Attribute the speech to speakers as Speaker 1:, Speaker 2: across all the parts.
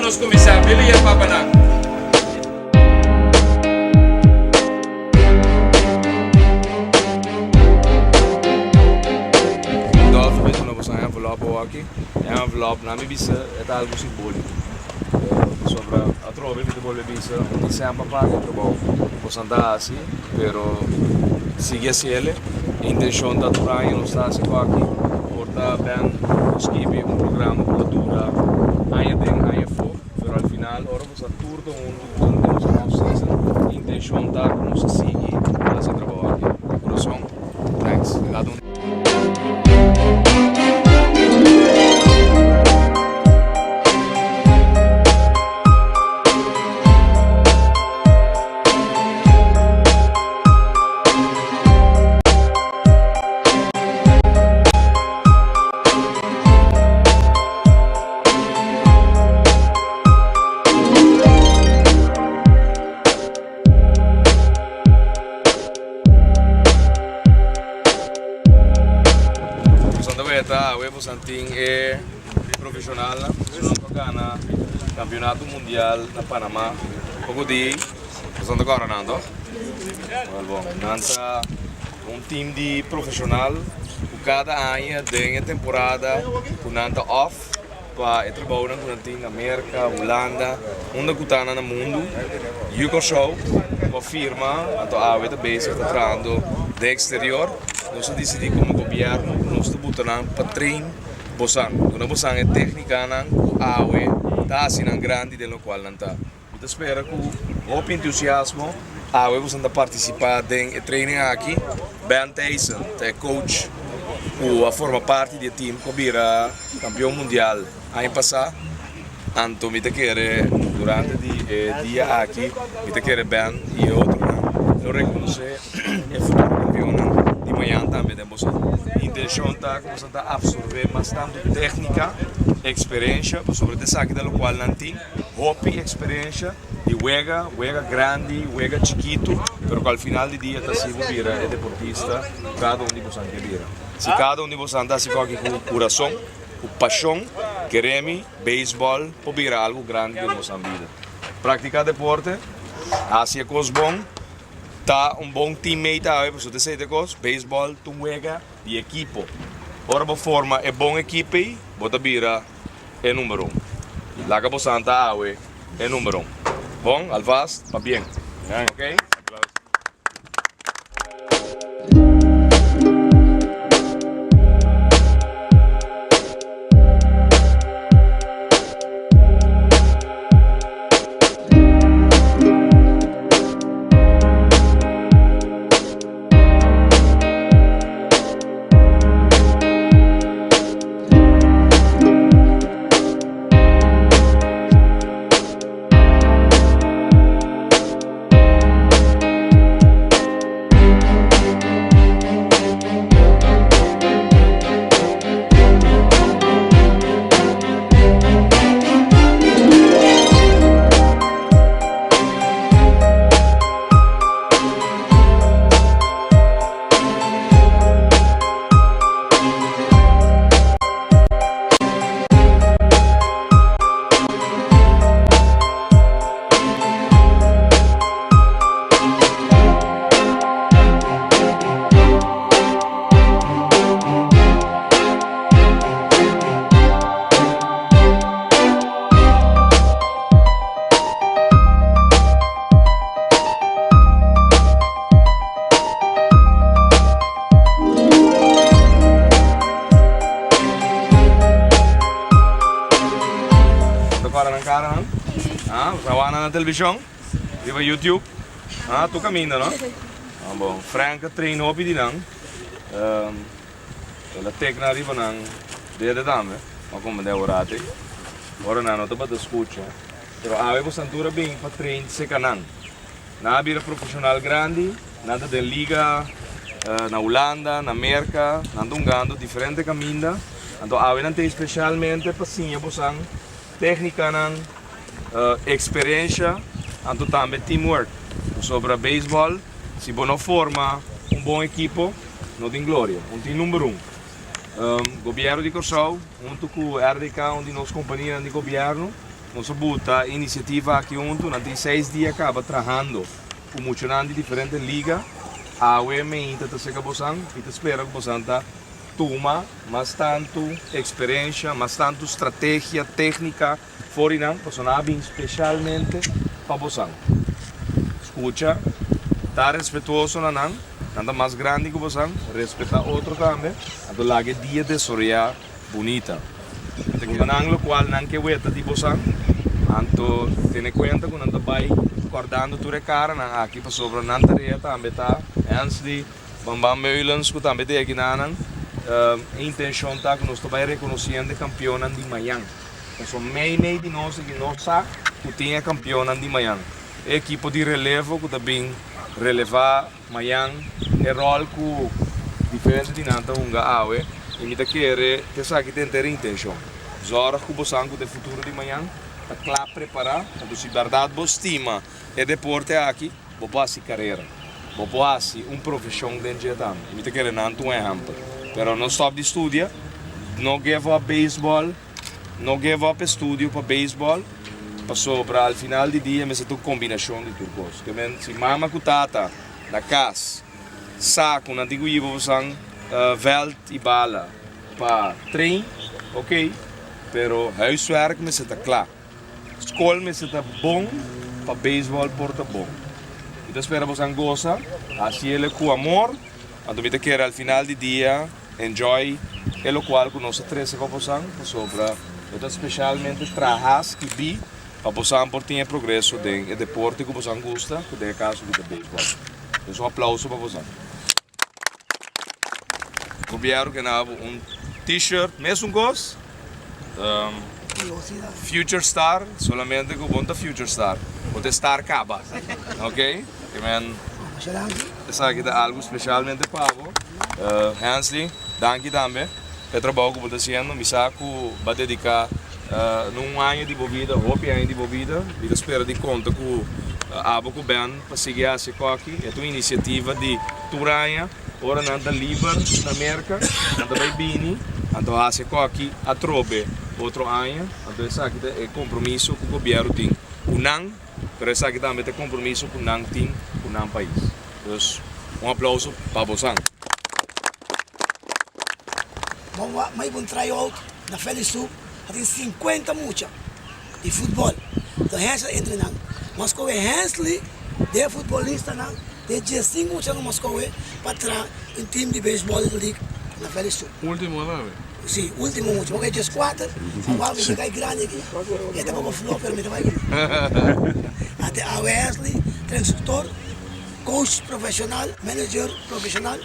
Speaker 1: nos kuminsá. Billy e papanan. Dolph a duna boso un envelop awoki. E envelop nan mi bisa e ta algu simbóliko. Pasobra atrobe mi ta bolbe bisa un di semper paga e trabou boso ta hasi, pero sigui hasiel. E intenshon ta tur aña nos ta hasi aki por ta ben skibi un programa ku ta dura aña den aña afó, pero al final ora boso ta tur ta huntu durante nos off season, e intenshon ta ku nos a sigui hasi e trabou aki. Di kurason, thanks. Kada un. Bosan ta weta awe bosan tin e profesionalnan esunnan ku a gana campeonato mundial na Panama poko di bosan ta kòrda nan toh? Wèl bon nan ta un team di profesional ku kada aña den e temporada ku nan ta off Pa e trabounan ku nan tin na Merka, Hulanda, unda ku ta nan na mundu, Yu Kòrsou ku a firma, anto awe ta bezig ta trahando den eksterior. Nos a disidí komo gobièrnu ku nos ta buta nan pa train bosan, duna bosan e téknikanan ku awe ta hasi nan grandi den lokual nan ta. Mi ta spera ku hopi entusiasmo awe boso ta partisipá den e training aki. Ben Thijssen ta e coach ku a forma parti di e team ku a bira kampion mundial aña pasá. Anto mi ta kere durante di e dia aki mi ta kere Ben i e otronan lo rekonosé e futuro kampionnan di mañan tambe den boso. Intenshon ta ku boso ta apsorbé mas tantu téknika, eksperensha, pasobra ta esaki ta lokual nan tin. Hopi experiencia di wega, wega grandi, wega chikitu, pero cu al final di dia ta si bo bira e deportista cu cada un di bosan ke bira. Si cada un di bosan ta haci coki cu curason, cu pasion, keremi, baseball por bira algo grandi den bosan bida. Practica deporte, haci e cos bon, ta un bon teammate awe, pasobra ta esey ta e cos, baseball ta un wega di ekipo. Ora bo forma e bon ekipo ey, bo ta bira. E number un. Laga bo santa awe e number un. Bon, alvast, pabien. Ok? Ta kòrda nan kara nan? Ha? Bo sa wak nan na televishon? Riba YouTube? Ha? Tur kaminda no? Ah bon. Frank a train hopi di nan. El a tek nan riba nan dede tambe. Bo a komprende aworati. Ora nan no tabata skucha. Pero awe bo santura bin pa train seka nan. Nan a bira profesional grandi, nan ta den liga na Hulanda, na Merka, nan ta hungando diferente kaminda. Anto awe nan ta especialmente pa siña bosan técnicanan, experiencia, anto tambe teamwork. Pasobra beisbòl, si bo no forma un bon ekipo, no tin gloria. Un tin number un. Gobierno di Kòrsou huntu ku RDK, un di nos kompanianan di gobierno. Nos a buta e inisiativa aki huntu, nan tin seis dia kaba trahando ku muchanan di diferente liga. Awe meinta ta seka bosan i ta spera ku bosan ta tuma mas tantu eksperensha, mas tantu strategia, téknika for di nan, pasobra nan a bin speshalmente pa bosan. Skucha, ta respetuoso na nan, nan ta mas grandi ku bosan, respetá otro tambe, anto laga e dia desaroyá bunita. Punta nan lokual nan ke weta di bosan, anto tene kuenta ku nan ta bai kòrdando tur e karanan aki pasobra nan tarea tambe ta Hensley Bambam Meulens ku tambe ta aki nanan. E intenshon ta ku nos ta bai rekonosiendo e kampionnan di mañan. Pasobra mei mei di nos aki no sa ku tin e kampionnan di mañan. E ekipo di relevo ku ta bin relevá Mañan e ròl ku diferente di nan ta hunga awe i mi ta kere ku esaki ta henter intenshon. Zòrg ku bo san ku ta e futuro di mañan ta kla prepará, anto si bèrdat bo stima e deporte aki, bo por hasi karera, bo por hasi un profeshon den dje tambe. I mi ta kere nan ta un ehèmpel. Pero no stòp di studia, no give up beisbòl. No give up estudio pa baseball pasobra al final di dia mester ta un combinacion di tur cos. Ke men si mama cu tata na cas sa cu nan tin cu yiba bosan veld y bala pa train ok pero huiswerk mester ta cla. Scol mester ta bon pa baseball por ta bon. Mi ta spera bosan goza, haciele cu amor anto mi ta kere al final di dia. Enjoy e locual cu nos a trece pa bosan, pasobra lo ta specialmente traha skibi pa bosan por tin e progreso den e deporte cu bosan gusta, cu den e caso cu ta baseball. Dus un aplauso pa bosan. Gobierno ke na bo un t-shirt mesun cos, Future Star, solamente cu bo no ta Future Star, bo ta e star caba, ok? Esaki ta algo specialmente pa bo. Hensley, danki tambe pa e trabou ku bo ta hasiendo. Mi sa ku bo a dediká no un aña di bo bida, hopi aña di bo bida. Mi ta spera di konta ku abo ku Ben pa sigui hasi e koki. E ta un inisiativa di tur aña. Ora nan ta liber na Merka, nan ta bai bini, anto hasi e koki atrobe otro aña. Anto esaki ta e kompromiso ku gobièrnu tin ku nan. Pero esaki tambe ta e compromiso cu nan tin cu nan pais. Dus un aplauso pa bosan.
Speaker 2: Bo wak mai bon try-out na Felisub a tin 50 mucha di futbol. Enton Hensley entre nan. Nos kohe Hensley den e futbolistanan den 15 mucha nos kohe pa traha un team di baseball league na Felisub.
Speaker 3: Ultimo tambe.
Speaker 2: Si, ultimo mucha. Bo ke 14, awor mi ta kai grandi aki. E ta poko flou pero mi ta bai. Ate awe Hensley ta instruktor, coach profesional, manager profesional.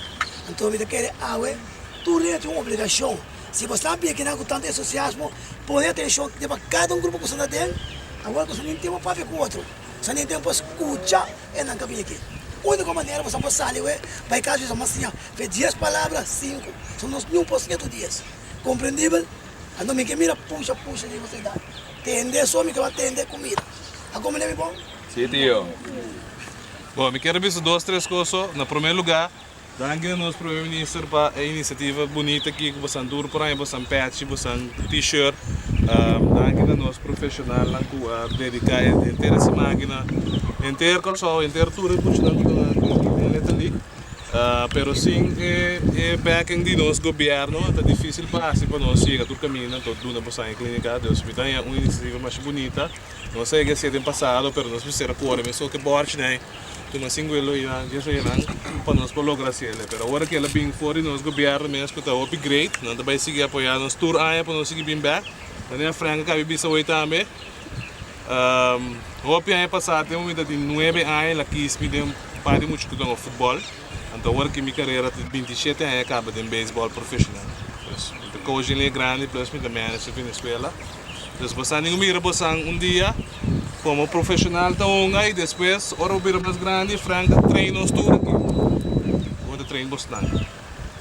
Speaker 2: Anto mi ta kere awe tur hende tin un obligashon. Si bo sa bia kinan ku tantu entusiasmo, pone atenshon riba kada un grupo ku sta den. Awor ku sa nin tempu papia ku otro, sa nin tempu pa skucha e nan ka bini aki. Uniko manera ku sa por sali awe bai kas bisa mas siña fe dies palabra, sinku. So nos niun por siña tur dies. Komprendibel? Anto mi ke mira pusha pusha di boso edat. Tende so mi ke wak tende ku mira. A komprende mi bon?
Speaker 1: Si tio.
Speaker 3: Bon, mi kier bisa dos tres kos so. Na prome luga, danki na nos Prome Minister pa e inisiativa bunita aki ku bosan tur por haña bosan pechi, bosan t-shirt. Danki na nos profesionalnan ku a dedica henter e siman aki na henter Kòrsou, henter tur e muchanan ku ta den Little League. Pero sin e backing di nos gobierno ta dificil pa haci pa nos yega tur caminda to duna bosan e clinica. Dus mi ta haña un iniciativa masha bunita. Nos a yega hacié den pasado pero nos mester a core mesun ke borchinan tuma singuelo y nan djes oyenan pa nos por logra haciele. Pero awor ke el a bin for di nos gobierno mes cu ta hopi great nan ta bay sigui apoya nos tur aña pa nos sigui bin bek. Manera Frank a cabi bisa hoy tambe hopi aña pasa den mi ta tin nuebe aña el a kis mi den Par di mucha ku ta hunga futbòl, anto awor ki mi karera ta 27 aña kaba den beisbòl profeshonal. Pues mi ta coach den liga grandi plus mi ta manager Venezuela. Dus bosan tin ku mira bosan un dia komo profeshonal ta hunga i despues ora bo bira mas grandi Frank ta train nos tur aki. Bo ta train bosnan.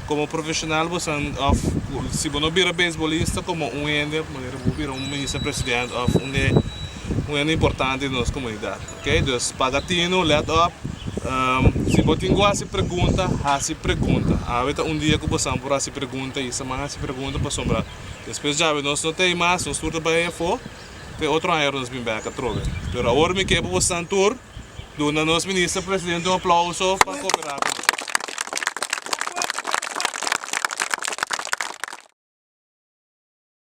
Speaker 3: Komo profeshonal bosan òf si bo no bira beisbolista komo un hende manera bo bira un minister president òf un un hende importante den nos komunidat. Ok, dus paga tinu, let op. Si bo tin ku hasi pregunta, hasi pregunta. Awe ta un dia ku bosan por hasi pregunta i sa man hasi pregunta pasobra despues djawe nos no ta ei mas, nos tur ta bai afó. Te otro aña nos bin bek atrobe. Pero awor mi ke pa boso tur duna nos minister presidente un aplauso pa koperá ku nos.